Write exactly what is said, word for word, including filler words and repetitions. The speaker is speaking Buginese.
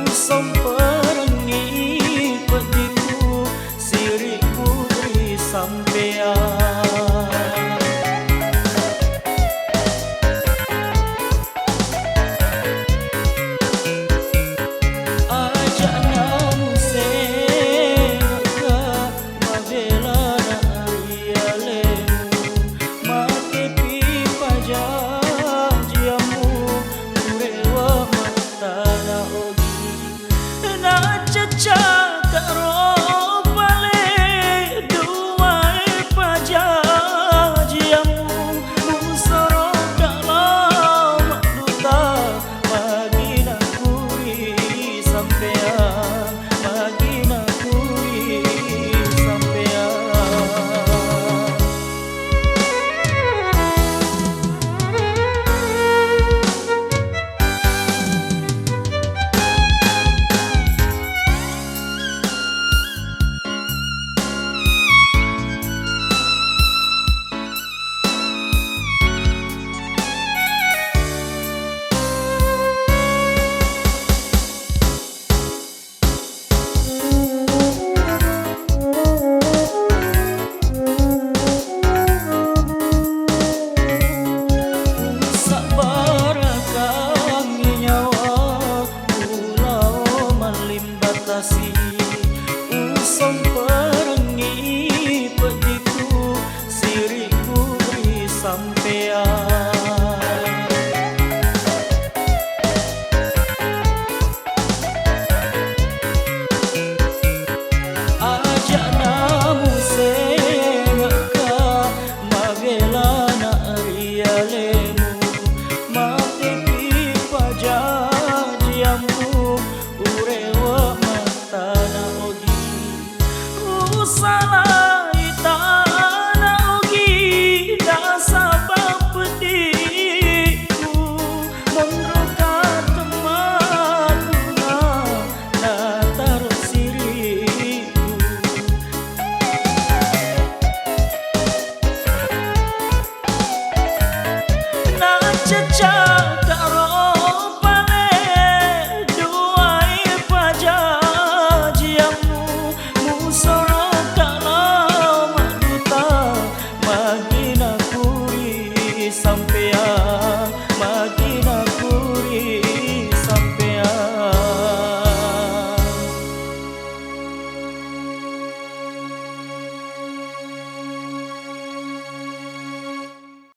Usomperengngi peddiku, siri'ku ri sampeang. Aja'na musengekka, mabelana ri alemu, matepi pajajiammu, urewe mattana ogi. Nacecaka ro pale duae pajajiammu, musoroka lao madduta, magi nakuri sampeang, magi nakuri sampeang. Usabbarakangngi nyawaku lao mallimbatasi, usomperengngi peddiku, siri'ku ri sampeang. Aja'na musengekka, mabelana ri alemu, matepi pajajiammu, urewe mattana ogi. Usalai tana ogi, nasaba peddiku, monroka temmatunna, nataro siri'ku. Nacecaka ro pale duae pajajiammu, musoroka lao madduta, magi nakuri sampeang.